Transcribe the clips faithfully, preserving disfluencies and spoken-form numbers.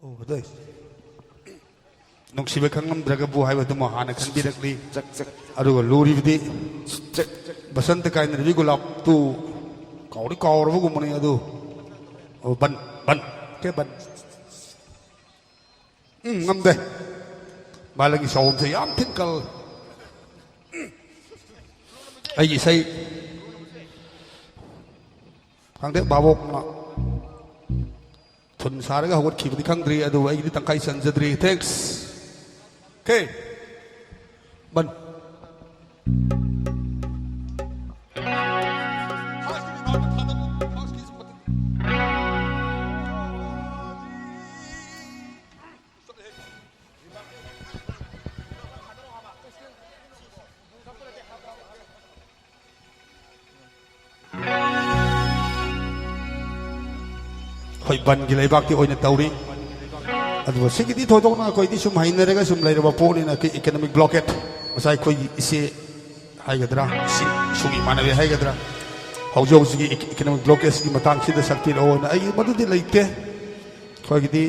ꯑꯣ, ꯑꯗꯨ ꯅꯨꯡꯁꯤꯕ ꯈꯪꯂꯝꯗ꯭ꯔꯒꯕꯨ ꯍꯥꯏꯕꯗꯨꯃ ꯍꯥꯟꯅ ꯈꯟꯕꯤꯔꯛꯂꯤ꯫ ꯑꯗꯨꯒ ꯂꯨꯔꯤꯕꯗꯤ ꯕꯁꯟꯇ ꯀꯥꯏꯅꯔꯕꯤ ꯒꯨꯂꯥꯞꯇꯨ ꯀꯥꯎꯗꯤ ꯀꯥꯎꯔꯕꯒꯨꯝꯕꯅꯤ ꯑꯗꯨ꯫ ꯑꯣ, ꯕꯟ, ꯕꯟ꯫ ꯀꯦ ꯕꯟ꯫ ꯎꯝ, ꯉꯝꯗꯦ꯫ ꯃꯥꯂꯪꯒꯤ ꯁꯥꯎꯝꯁꯦ ꯌꯥꯝ ꯊꯤꯅ ꯀꯜꯂꯤ꯫ ꯑꯩꯒꯤ ꯏꯁꯩ ꯈꯪꯗꯦ, ꯚꯥꯕꯣꯛꯅ ꯊꯨꯟ ꯁꯥꯔꯒ ꯍꯧꯒꯠꯈꯤꯕꯗꯤ ꯈꯪꯗ꯭ꯔꯤ, ꯑꯗꯨꯕꯨ ꯑꯩꯒꯤꯗꯤ ꯇꯪꯈꯥꯏ ꯆꯟꯖꯗ꯭ꯔꯤ꯫ Thanks. Okay. ꯕꯟ꯫ ꯑꯩꯈꯣꯏ ꯕꯟꯒꯤ ꯂꯩꯕꯥꯛꯇꯤ ꯑꯣꯏꯅ ꯇꯧꯔꯤ꯫ ꯑꯗꯨꯒ ꯁꯤꯒꯤꯗꯤ ꯊꯣꯏꯗꯣꯛꯅ ꯑꯩꯈꯣꯏꯗꯤ ꯁꯨꯝ ꯍꯩꯅꯔꯒ ꯁꯨꯝ ꯂꯩꯔꯕ ꯄꯣꯠꯅꯤꯅ ꯑꯩꯈꯣꯏ economic blockade, ꯉꯁꯥꯏ ꯑꯩꯈꯣꯏꯒꯤ ꯏꯆꯦ ꯍꯥꯏꯒꯗ꯭ꯔꯥ, ꯏꯁꯤꯡ ꯏꯁꯨꯡ ꯏꯃꯥꯟꯅꯕꯤ ꯍꯥꯏꯒꯗ꯭ꯔꯥ, ꯍꯧꯖꯤꯛ ꯍꯧꯖꯤꯛꯀꯤ economic blockadeꯀꯤ ꯃꯇꯥꯡꯁꯤꯗ ꯁꯛꯄꯤꯔꯛꯑꯣꯅ꯫ ꯑꯩꯒꯤ ꯃꯗꯨꯗꯤ ꯂꯩꯇꯦ꯫ ꯑꯩꯈꯣꯏꯒꯤꯗꯤ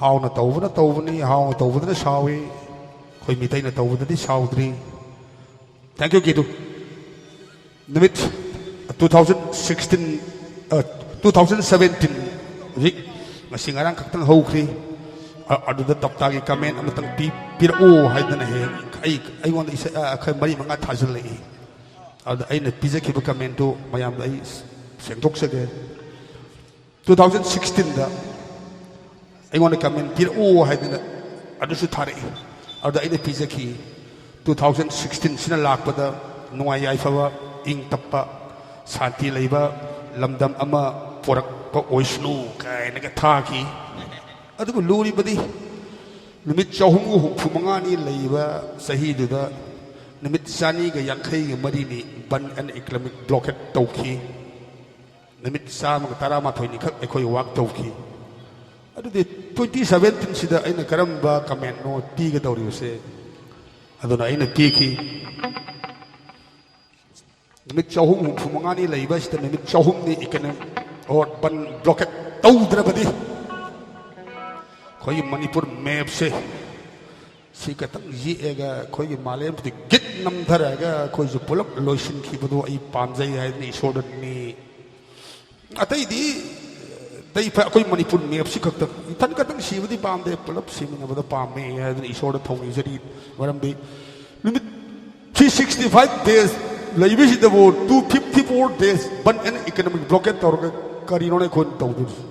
ꯍꯥꯎꯅ ꯇꯧꯕꯅ ꯇꯧꯕꯅꯤ, ꯍꯥꯎꯅ ꯇꯧꯕꯗꯅ ꯁꯥꯎꯏ꯫ ꯑꯩꯈꯣꯏ ꯃꯤꯇꯩꯅ ꯇꯧꯕꯗꯗꯤ ꯁꯥꯎꯗ꯭ꯔꯤ꯫ Thank you, ꯀꯤꯗꯨ꯫ ꯅꯨꯃꯤꯠ two thousand sixteen, ꯑ, two thousand seventeen, ꯍꯧꯖꯤꯛ ꯉꯁꯤ ꯉꯔꯥꯡ ꯈꯛꯇꯪ ꯍꯧꯈ꯭ꯔꯤ꯫ ꯑ-, ꯑꯗꯨꯗ ꯇꯞꯇꯥꯒꯤ comment ꯑꯃꯇꯪ ꯄꯤ-, ꯄꯤꯔꯛꯎ ꯍꯥꯏꯗꯅ ꯍꯦꯛ ꯑꯩ, ꯑꯩꯉꯣꯟꯗ ꯏꯁꯩ, ꯑ, ꯈꯔ ꯃꯔꯤ ꯃꯉꯥ ꯊꯥꯖꯤꯜꯂꯛꯏ꯫ ꯑꯗꯨꯗ ꯑꯩꯅ ꯄꯤꯖꯈꯤꯕ commentꯇꯨ ꯃꯌꯥꯝꯗ ꯑꯩ ꯁꯦꯡꯗꯣꯛꯆꯒꯦ꯫ Two thousand sixteenꯗ ꯑꯩꯉꯣꯟꯗ comment ꯄꯤꯔꯛꯎ ꯍꯥꯏꯗꯅ ꯑꯗꯨꯁꯨ ꯊꯥꯔꯛꯏ꯫ ꯑꯗꯨꯗ ꯑꯩꯅ ꯄꯤꯖꯈꯤ꯫ Two thousand sixteenꯁꯤꯅ ꯂꯥꯛꯄꯗ ꯅꯨꯡꯉꯥꯏ ꯌꯥꯏꯐꯕ, ꯏꯪ ꯇꯞꯄ, ꯁꯥꯟꯇꯤ ꯂꯩꯕ ꯂꯝꯗꯝ ꯑꯃ ꯄꯣꯔꯛꯄ ꯑꯣꯏꯁꯅꯨ ꯀꯥꯏꯅꯒ ꯊꯥꯈꯤ꯫ ꯑꯗꯨꯕꯨ ꯂꯨꯔꯤꯕꯗꯤ ꯅꯨꯃꯤꯠ ꯆꯍꯨꯝꯒ ꯍꯨꯝꯐꯨ ꯃꯉꯥꯅꯤ ꯂꯩꯕ ꯆꯍꯤꯗꯨꯗ ꯅꯨꯃꯤꯠ ꯆꯅꯤꯒ ꯌꯥꯡꯈꯩꯒ ꯃꯔꯤꯅꯤ ꯕꯟ ꯑꯦꯟ ꯏꯀꯅꯣꯃꯤꯛ ꯕ꯭ꯂꯣꯀꯦꯠ ꯇꯧꯈꯤ꯫ ꯅꯨꯃꯤꯠ ꯆꯥꯝꯃꯒ ꯇꯔꯥꯃꯥꯊꯣꯏꯅꯤꯈꯛ ꯑꯩꯈꯣꯏ ꯋꯥꯛ ꯇꯧꯈꯤ꯫ ꯑꯗꯨꯗꯤ twenty seventeenꯁꯤꯗ ꯑꯩꯅ ꯀꯔꯝꯕ commentꯅꯣ ꯄꯤꯒꯗꯧꯔꯤꯕꯁꯦ? ꯑꯗꯨꯅ ꯑꯩꯅ ꯄꯤꯈꯤ꯫ ꯅꯨꯃꯤꯠ ꯆꯍꯨꯝ ꯍꯨꯝꯐꯨ ꯃꯉꯥꯅꯤ ꯂꯩꯕ ꯑꯁꯤꯗ ꯅꯨꯃꯤꯠ ꯆꯍꯨꯝꯅꯤ economic or ꯕꯟ blockade ꯇꯧꯗ꯭ꯔꯕꯗꯤ ꯑꯩꯈꯣꯏꯒꯤ ꯃꯅꯤꯄꯨꯔ ꯃꯦꯞꯁꯦ ꯁꯤ ꯈꯛꯇꯪ ꯌꯦꯛꯑꯒ ꯑꯩꯈꯣꯏꯒꯤ ꯃꯥꯂꯦꯝꯁꯤꯗ ꯒꯤꯠ ꯅꯝꯊꯔꯛꯑꯒ ꯑꯩꯈꯣꯏꯁꯨ ꯄꯨꯂꯞ ꯂꯣꯏꯁꯤꯟꯈꯤꯕꯗꯣ ꯑꯩ ꯄꯥꯝꯖꯩ ꯍꯥꯏꯗꯅ ꯏꯁꯣꯔꯗ ꯅꯤ꯫ ꯑꯇꯩꯗꯤ ꯑꯇꯩ ꯐ-, ꯑꯩꯈꯣꯏ ꯃꯅꯤꯄꯨꯔ ꯃꯦꯞꯁꯤ ꯈꯛꯇꯪ, ꯏꯊꯟ ꯈꯛꯇꯪ ꯁꯤꯕꯗꯤ ꯄꯥꯝꯗꯦ, ꯄꯨꯂꯞ ꯁꯤꯃꯤꯟꯅꯕꯗ ꯄꯥꯝꯃꯦ ꯍꯥꯏꯗꯅ ꯏꯁꯣꯔꯗ ꯊꯧꯅꯤꯖꯔꯤ꯫ ꯃꯔꯝꯗꯤ ꯅꯨꯃꯤꯠ three sixty five days ꯂꯩꯕꯁꯤꯗꯕꯨ two fifty four days ban and economic blockade ꯇꯧꯔꯒ ꯀꯔꯤꯅꯣꯅꯦ ꯑꯩꯈꯣꯏꯅ ꯇꯧꯗꯣꯏꯁꯤ?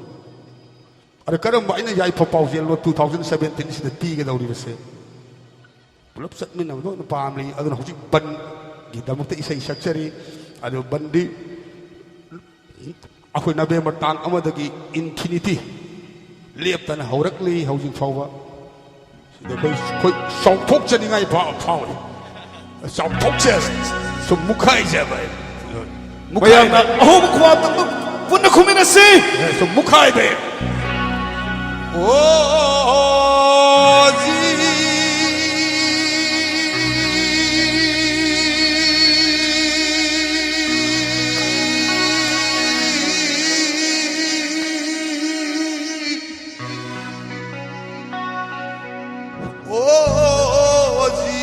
ꯑꯗ ꯀꯔꯝꯕ ꯑꯩꯅ ꯌꯥꯏꯐ ꯄꯥꯎꯖꯦꯜꯅꯣ two thousand seventeen ꯁꯤꯗ ꯄꯤꯒꯗꯧꯔꯤꯕꯁꯦ? ꯄꯨꯂꯞ ꯆꯠꯃꯤꯟꯅꯕꯗꯣ ꯑꯩꯅ ꯄꯥꯝꯂꯤ꯫ ꯑꯗꯨꯅ ꯍꯧꯖꯤꯛ ꯕꯟꯒꯤꯗꯃꯛꯇ ꯏꯁꯩ ꯁꯛꯆꯔꯤ꯫ ꯑꯗꯨ ꯕꯟꯗꯤ ꯑꯩꯈꯣꯏ ꯅꯕꯦꯝꯕꯔ ꯇꯥꯡ ꯑꯃꯗꯒꯤ ꯏꯟꯐꯤꯅꯤꯇꯤ ꯂꯦꯞꯇꯅ ꯍꯧꯔꯛꯂꯤ ꯍꯧꯖꯤꯛ ꯐꯥꯎꯕ꯫ ꯁꯤꯗ ꯑꯩꯈꯣꯏ, ꯑꯩꯈꯣꯏ ꯆꯥꯎꯊꯣꯛꯆꯅꯤꯡꯉꯥꯏ ꯐꯥꯎ-, ꯐꯥꯎꯏ꯫ ꯆꯥꯎꯊꯣꯛꯆ-, ꯁꯨꯝ ꯃꯨꯛꯈꯥꯏꯖꯕ꯫ ꯃꯨꯛꯈꯥꯏꯕ꯫ ꯃꯌꯥꯝꯅ ꯑꯍꯧꯕ ꯈꯨꯋꯥ ꯇꯝꯕ ꯄꯨꯟꯅ ꯈꯨꯝꯃꯤꯟꯅꯁꯤ꯫ ꯁꯨꯝ ꯃꯨꯛꯈꯥꯏꯕ꯫ ꯑꯣ, ꯖꯤ꯫ ꯑꯣ, ꯖꯤ꯫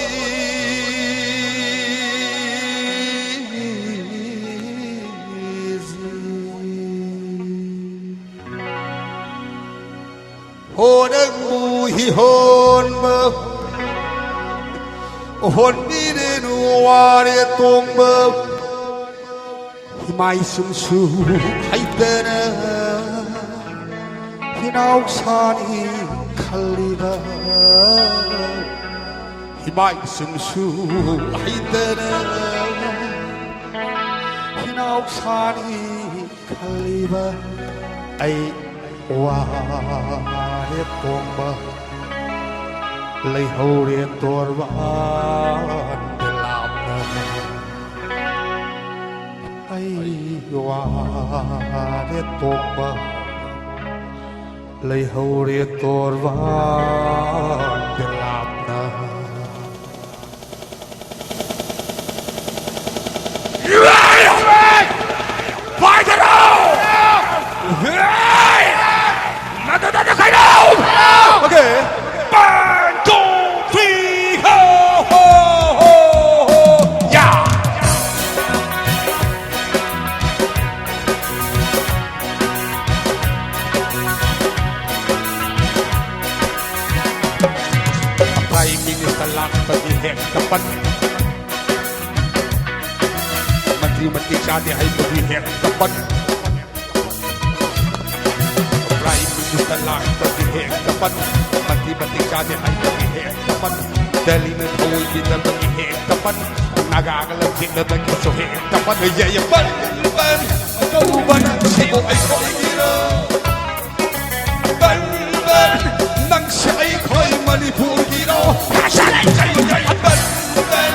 ꯍꯣ ꯅꯪꯕꯨ ꯍꯤꯍꯣꯟꯕ, ꯍꯣꯟꯕꯤꯔꯦꯅꯨ ꯋꯥꯔꯦ ꯇꯣꯡꯕ, ꯍꯤꯃꯥꯏ ꯁꯨꯝꯁꯨ ꯍꯩꯇꯅ ꯍꯤꯅꯥꯎ ꯁꯥꯅꯤ ꯈꯜꯂꯤꯕ, ꯍꯤꯃꯥꯏ ꯁꯨꯝꯁꯨ ꯍꯩꯇꯅ ꯍꯤꯅꯥꯎ ꯁꯥꯅꯤ ꯈꯜꯂꯤꯕ ꯑꯩ ꯋꯥꯔꯦ ꯇꯣꯡꯕ, ꯂꯩꯍꯧꯔꯦ ꯇꯣꯔꯕꯥꯟꯗ ꯂꯥꯞꯅ꯫ ꯑꯩ ꯋꯥꯔꯦ ꯇꯣꯡꯕ, ꯂꯩꯍꯧꯔꯦ ꯇꯣꯔꯕꯥꯟꯗ ꯂꯥꯞꯅ꯫ ꯄꯥꯏꯊꯔꯣ! ꯅꯠꯇ꯭ꯔꯗꯤ ꯀꯩꯅꯣ? ꯍꯦꯛꯇ ꯄꯟ꯫ ꯃꯟꯇ꯭ꯔꯤ ꯃꯇꯤꯛ ꯆꯥꯗꯦ ꯍꯥꯏꯕꯒꯤ ꯍꯦꯛꯇ ꯄꯟ꯫ Prime Minister ꯂꯥꯛꯄꯒꯤ ꯍꯦꯛꯇ ꯄꯟ꯫ ꯃꯟꯇ꯭ꯔꯤ ꯃꯇꯤꯛ ꯆꯥꯗꯦ ꯍꯥꯏꯕꯒꯤ ꯍꯦꯛꯇ ꯄꯟ꯫ ꯗꯦꯜꯂꯤꯅ ꯊꯑꯣꯏꯕꯤꯗꯕꯒꯤ ꯍꯦꯛꯇ ꯄꯟ꯫ ꯅꯥꯒꯥꯒ ꯂꯝꯖꯤꯡꯅꯕꯒꯤꯁꯨ ꯍꯦꯛꯇ ꯄꯟ꯫ ꯌꯦ, ꯌꯦ, ꯄꯟ, ꯄꯟ꯫ ꯑꯀꯧꯕ ꯅꯪꯁꯤꯕꯨ ꯑꯩꯈꯣꯏꯒꯤꯔꯣ? ꯕꯟ, ꯕꯟ, ꯅꯪꯁꯦ ꯑꯩꯈꯣꯏ ꯃꯅꯤꯄꯨꯔꯒꯤꯔꯣ? ꯕꯟ, ꯕꯟ,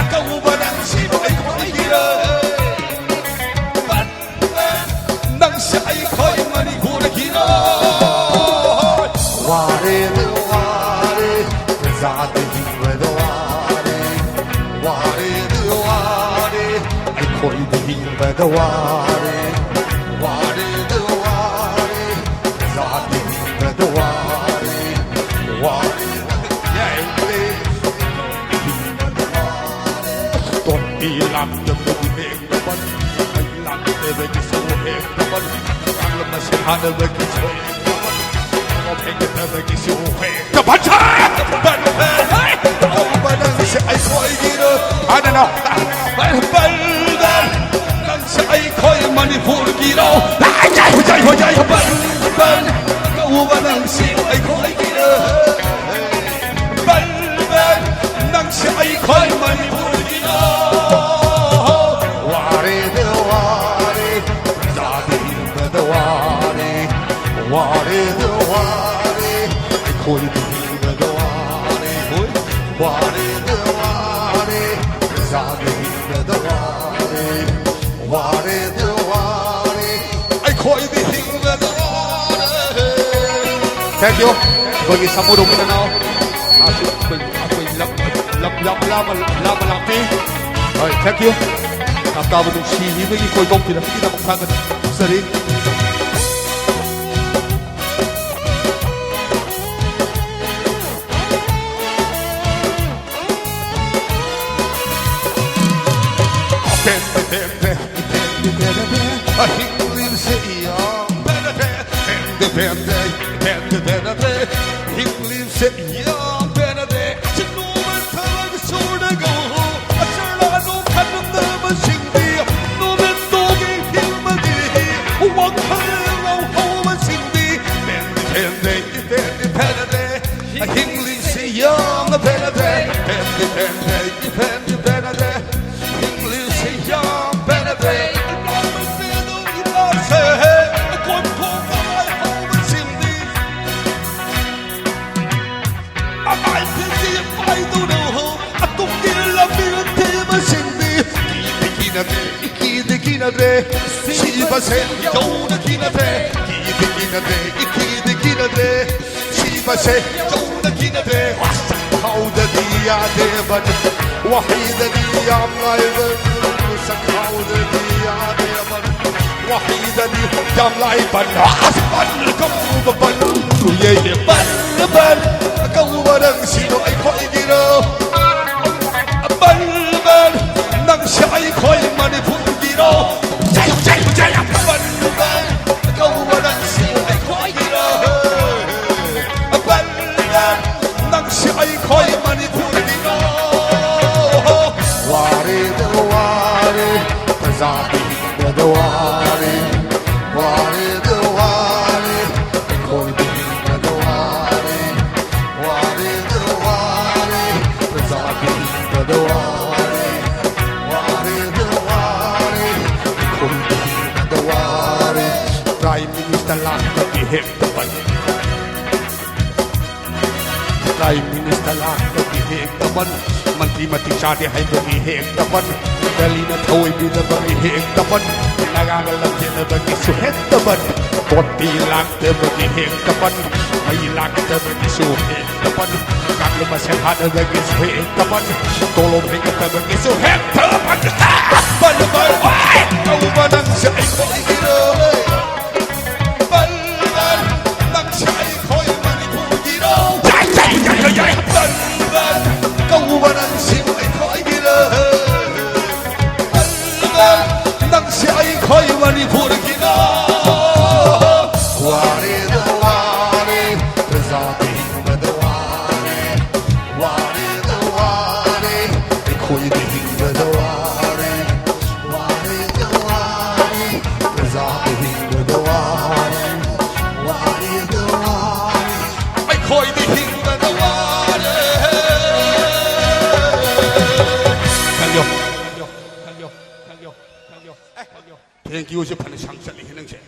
ꯑꯀꯧꯕ ꯅꯪꯁꯤꯕꯨ ꯑꯩꯈꯣꯏꯒꯤꯔꯣ? ꯕꯟ, ꯕꯟ, ꯅꯪꯁꯦ ꯑꯩꯈꯣꯏ ꯃꯅꯤꯄꯨꯔꯒꯤꯔꯣ? ꯋꯥꯔꯦ, ꯋꯥꯔꯦ, ꯄ꯭ꯔꯖꯥꯗꯤ ꯍꯤꯡꯕꯗ ꯋꯥꯔꯦ꯫ ꯋꯥꯔꯦ, ꯋꯥꯔꯦ, ꯑꯩꯈꯣꯏꯗꯤ ꯍꯤꯡꯕꯗ ꯋꯥꯔꯦ꯫ ꯋꯥꯔꯦ, ꯋꯥꯔꯦ, ꯖꯥꯇꯤ ꯍꯤꯡꯕꯗ ꯋꯥꯔꯦ꯫ ꯋꯥꯔꯦ, ꯌꯥꯏ, ꯍꯤꯡꯕꯗ ꯋꯥꯔꯦ꯫ ꯇꯣꯝꯕꯤ ꯂꯥꯛꯇꯕꯒꯤ ꯍꯦꯛ ꯇꯧꯕꯅꯤ, ꯃꯩ ꯂꯥꯛꯇꯕꯒꯤꯁꯨ ꯍꯦꯛ ꯇꯧꯕꯅꯤ, ꯀꯥꯡꯂꯝ ꯑꯁꯤ ꯊꯥꯅꯕꯒꯤꯁꯨ ꯍꯦꯛ ꯇꯧꯕꯅꯤ, ꯃꯣꯝ ꯍꯦꯛ ꯇꯧꯕꯒꯤꯁꯨ ꯍꯦꯛ ꯇꯧꯕꯅꯤ꯫ ꯕꯟ, ꯕꯟ, ꯇꯧꯕ ꯅꯪꯁꯦ ꯑꯩꯈꯣꯏꯒꯤꯔꯣ? ꯑꯗꯨꯅ ꯕꯟ, ꯕꯟ, ꯕꯟ, ꯅꯪꯁꯦ ꯑꯩꯈꯣꯏ ꯃꯅꯤꯄꯨꯔꯒꯤꯔꯣ? ꯍꯣꯏ, ꯍꯣꯏ, ꯍꯣꯏ, ꯍꯣꯏ, ꯕꯟ, ꯕꯟ, ꯇꯧꯕ ꯅꯪꯁꯦ ꯑꯩꯈꯣꯏꯒꯤꯔꯣ? ꯕꯟ, ꯕꯟ, ꯅꯪꯁꯦ ꯑꯩꯈꯣꯏ ꯃꯅꯤꯄꯨꯔꯒꯤꯔꯣ? ꯋꯥꯔꯦꯗ ꯋꯥꯔꯦ, ꯖꯥꯇꯤ ꯍꯤꯡꯕꯗ ꯋꯥꯔꯦ꯫ ꯋꯥꯔꯦꯗ ꯋꯥꯔꯦ, ꯑꯩꯈꯣꯏꯗꯤ ꯍꯤꯡꯕꯗ ꯋꯥꯔꯦ꯫ ꯍꯣꯏ, ꯋꯥꯔꯦꯗ ꯋꯥꯔꯦ, ꯖꯥꯇꯤ ꯍꯤꯡꯕꯗ ꯋꯥꯔꯦ꯫ ꯋꯥꯔꯦꯗ ꯋꯥꯔꯦ, ꯑꯩꯈꯣꯏꯗꯤ ꯍꯤꯡꯕꯗ ꯋꯥꯔꯦ꯫ Thank you꯫ ꯑꯩꯈꯣꯏꯒꯤ ꯁꯃꯨꯗ꯭ꯔ ꯃꯅꯥꯎ꯫ ꯑꯩꯈꯣꯏ, ꯑꯩꯈꯣꯏ ꯂꯞ, ꯂꯞ, ꯂꯞ, ꯂꯥꯞꯅ, ꯂꯥꯞꯅ ꯂꯥꯛꯄꯤ꯫ ꯍꯣꯏ, thank you꯫ ꯇꯥꯞ ꯇꯥꯕ ꯅꯨꯡꯁꯤꯕꯤꯕꯒꯤ ꯀꯣꯏꯕꯝ ꯐꯤꯂꯝꯒꯤꯗꯃꯛ ꯊꯥꯒꯠꯆꯔꯤ꯫ ꯐꯦꯅꯗꯦ, ꯍꯤꯡꯂꯤꯁꯤ ꯌꯥꯝꯅ ꯐꯦꯅꯗꯦ, ꯐꯦꯅꯗꯦ, ꯐꯦꯅꯗꯦ, ꯐꯦꯅꯗꯦ, ꯐꯦꯅꯗꯦ, ꯍꯤꯡꯂꯤꯁꯤ ꯌꯥꯝ ꯐꯦꯅꯗꯦ꯫ ꯏꯃꯥꯁꯦ, ꯀꯣꯟꯊꯣꯡ ꯃꯃꯥꯏ ꯍꯧꯕꯁꯤꯡꯗꯤ, ꯃꯃꯥꯏ ꯐꯤꯖꯤ ꯄꯥꯏꯗꯨꯅ ꯍꯣ, ꯑꯇꯨꯝꯒꯤ ꯂꯝꯕꯤ ꯊꯤꯕꯁꯤꯡꯗꯤ, ꯀꯤꯗꯤ ꯀꯤꯅꯗꯦ, ꯀꯤꯗꯤ ꯀꯤꯅꯗꯦ, ꯁꯤꯕꯁꯦ ꯌꯧꯅ ꯀꯤꯅꯗꯦ, ꯀꯤꯗꯤ ꯀꯤꯅꯗꯦ, ꯀꯤꯗꯤ ꯀꯤꯅꯗꯦ꯫ ꯁꯤꯕꯁꯦ ꯌꯧꯅ ꯀꯤꯅꯗꯦ꯫ ꯁꯛꯈꯥꯎꯗꯗꯤ ꯌꯥꯗꯦꯕ, ꯋꯥꯍꯩꯗꯗꯤ ꯌꯥꯝ ꯂꯥꯏꯕ, ꯁꯛꯈꯥꯎꯗꯗꯤ ꯌꯥꯗꯦꯕ, ꯋꯥꯍꯩꯗꯗꯤ ꯌꯥꯝ ꯂꯥꯏꯕ꯫ ꯑꯁ ꯕꯟ ꯀꯧꯕ ꯕꯟ, ꯌꯦ ꯌꯦ ꯕꯟ ꯕꯟ ꯀꯧꯕ ꯅꯪꯁꯤꯕꯨ ꯑꯩꯈꯣꯏꯒꯤꯔꯣ? ꯕꯟ ꯕꯟ ꯅꯪꯁꯤ ꯑꯩꯈꯣꯏ ꯃꯅꯤꯄꯨꯔꯒꯤꯔꯣ? ꯕꯟ ꯕꯟ ꯀꯧꯕ ꯅꯪꯁꯤ ꯑꯩꯈꯣꯏꯒꯤꯔꯣ? ꯕꯟ ꯕꯟ ꯅꯪꯁꯤ ꯑꯩꯈꯣꯏ ꯃꯅꯤꯄꯨꯔꯒꯤꯔꯣ? ꯋꯥꯔꯦꯗ ꯋꯥꯔꯦ, ꯄ꯭ꯔꯖꯥꯒꯤ ꯍꯤꯡꯕꯗ ꯋꯥꯔꯦ꯫ ꯋꯥꯔꯦꯗ ꯋꯥꯔꯦ, ꯑꯩꯈꯣꯏꯒꯤ ꯍꯤꯡꯕꯗ ꯋꯥꯔꯦ꯫ ꯋꯥꯔꯦꯗ ꯋꯥꯔꯦ, ꯄ꯭ꯔꯖꯥꯒꯤ ꯍꯤꯡꯕꯗ ꯋꯥꯔꯦ꯫ ꯋꯥꯔꯦꯗ ꯋꯥꯔꯦ, ꯑꯩꯈꯣꯏꯒꯤ ꯍꯤꯡꯕꯗ ꯋꯥꯔꯦ꯫ ꯄ꯭ꯔꯥꯏꯝ ꯃꯤꯅꯤꯁꯇꯔ ꯂꯥꯛꯄꯒꯤ ꯍꯦꯛꯇ ꯄꯜꯂꯤ꯫ ꯄ꯭ꯔꯥꯏꯝ ꯃꯤꯅꯤꯁꯇꯔ ꯂꯥꯛꯄꯒꯤ ꯍꯦꯛꯇ ꯕꯟ, ꯃꯟꯇ꯭ꯔꯤ ꯃꯇꯤꯛ ꯆꯥꯗꯦ ꯍꯥꯏꯕꯒꯤ ꯍꯦꯛꯇ ꯕꯟ, ꯗꯦꯜꯂꯤꯅ ꯊꯑꯣꯏꯕꯤꯗꯕꯒꯤ ꯍꯦꯛꯇ ꯕꯟ, ꯅꯥꯒꯥꯒ ꯂꯝꯖꯦꯟꯅꯕꯒꯤꯁꯨ ꯍꯦꯛꯇ ꯕꯟ, ꯚꯣꯠꯇꯤ ꯂꯥꯛꯇꯕꯒꯤ ꯍꯦꯛꯇ ꯕꯟ, ꯃꯩ ꯂꯥꯛꯇꯕꯒꯤꯁꯨ ꯍꯦꯛꯇ ꯕꯟ, ꯀꯥꯡꯂꯨꯞ ꯃꯁꯦꯜ ꯍꯥꯠꯅꯕꯒꯤꯁꯨ ꯍꯦꯛꯇ ꯕꯟ, ꯇꯣꯂꯣꯞ ꯍꯦꯟꯒꯠꯇꯕꯒꯤꯁꯨ ꯍꯦꯛꯇ ꯕꯟ, ꯕꯟ, ꯕꯟ, ꯕꯟ, ꯇꯧꯕ ꯅꯪꯁꯦ ꯑꯩꯈꯣꯏꯒꯤꯔꯣ? ꯕꯟ ꯕꯟ ꯅꯪꯁꯦ ꯑꯩꯈꯣꯏ ꯃꯅꯤꯄꯨꯔꯒꯤꯔꯣ? ꯕꯟ ꯕꯟ ꯀꯧꯕ ꯅꯪꯁꯤꯕꯨ ꯑꯩꯈꯣꯏꯒꯤꯔꯣ? ꯕꯟ ꯕꯟ ꯅꯪꯁꯦ ꯑꯩꯈꯣꯏ ꯃꯅꯤꯄꯨꯔꯒꯤꯔꯣ? ꯋꯥꯔꯦꯗ ꯋꯥꯔꯦ, ꯄ꯭ꯔꯖꯥ ꯍꯤꯡꯕꯗ ꯋꯥꯔꯦ꯫ ꯋꯥꯔꯦꯗ ꯋꯥꯔꯦ, ꯑꯩꯈꯣꯏꯗ ꯍꯤꯡꯕꯗ ꯋꯥꯔꯦ꯫ ꯋꯥꯔꯦꯗ ꯋꯥꯔꯦ, ꯄ꯭ꯔꯖꯥꯗ ꯍꯤꯡꯕꯗ Thank you ꯁꯦ ꯐꯅ ꯁꯥꯡ ꯆꯠꯂꯤꯍꯦ ꯅꯪꯁꯦ꯫